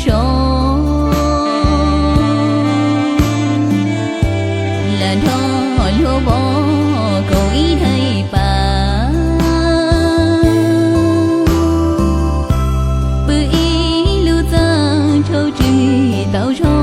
rau, lam nrog luag pom kaum ib thaij pas, pw ib lub txaj rau tsis tau zoo.